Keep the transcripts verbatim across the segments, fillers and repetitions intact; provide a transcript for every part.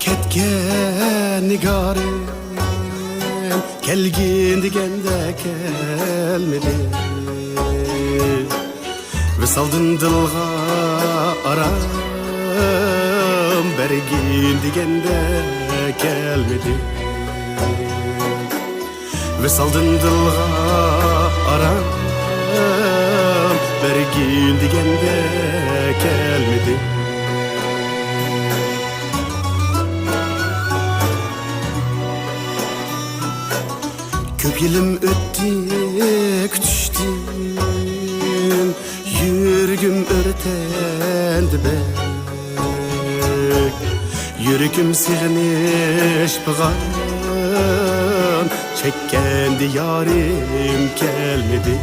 كەتكەن نىگارىم، كەلگىن دېگەندە كەلمىدى. ۋىسالدىن دىلغا ئارام بەرگىن دېگەندە كەلمىدى. ۋىسالدىن دىلغا ئارام بەرگىن دېگەندە كەلمىدى. كۆپ يىلىم ئۆتتى كۈتۈشتىن، يۈرىكىم ئۆرتەندى بەك. يۈرىكىم سېغىنىش پىغان چەككەندە يارىم كەلمىدى.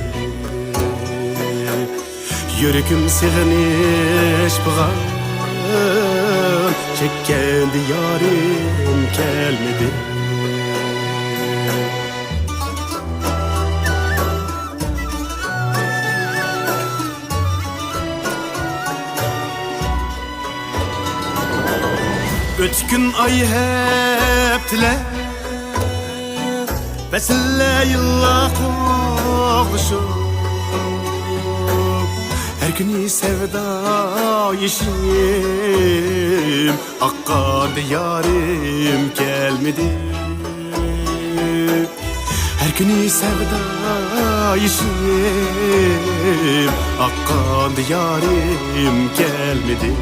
يۈرىكىم سېغىنىش پىغان چەككەندە يارىم كەلمىدى. ئۆتتى كۈن، ئاي، ھەپتىلەر، پەسىللەر، يىللار قوغلىشىپ، ھەر كۈنى سەۋدا يېشىم ئاققاندا يارىم كەلمىدى. ھەر كۈنى سەۋدا يېشىم ئاققاندا يارىم كەلمىدى.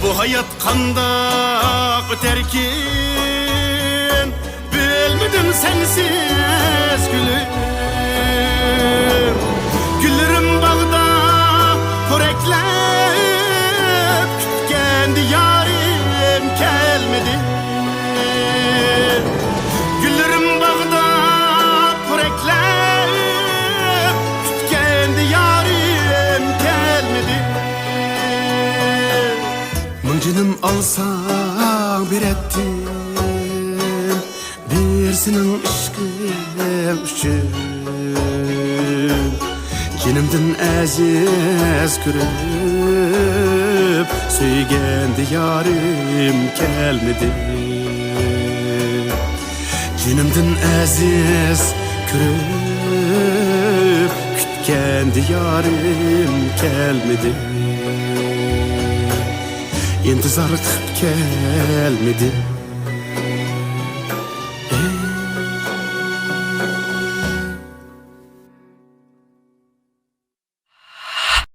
بۇ ھايات قانداق ئۆتەركىن، بىلمىدىم سەنسىز كۈنۈم. گۈللىرىم باغدا پورەكلەپ، كۈتكەندە يارىم كەلمىدى. گۈللىرىم باغدا پورەكلەپ، كۈتكەندە يارىم كەلمىدى. مىڭ جېنىم ئالساڭ بېرەتتىم، بىر سېنىڭ ئىشقىڭ ئۈچۈن. جېنىمدىن ئەزىز كۆرۈپ، سۆيگەندە يارىم كەلمىدى. جېنىمدىن ئەزىز كۆرۈپ، كۈتكەندە يارىم كەلمىدى. ئىنتىزار قىلىپ كەلمىدى.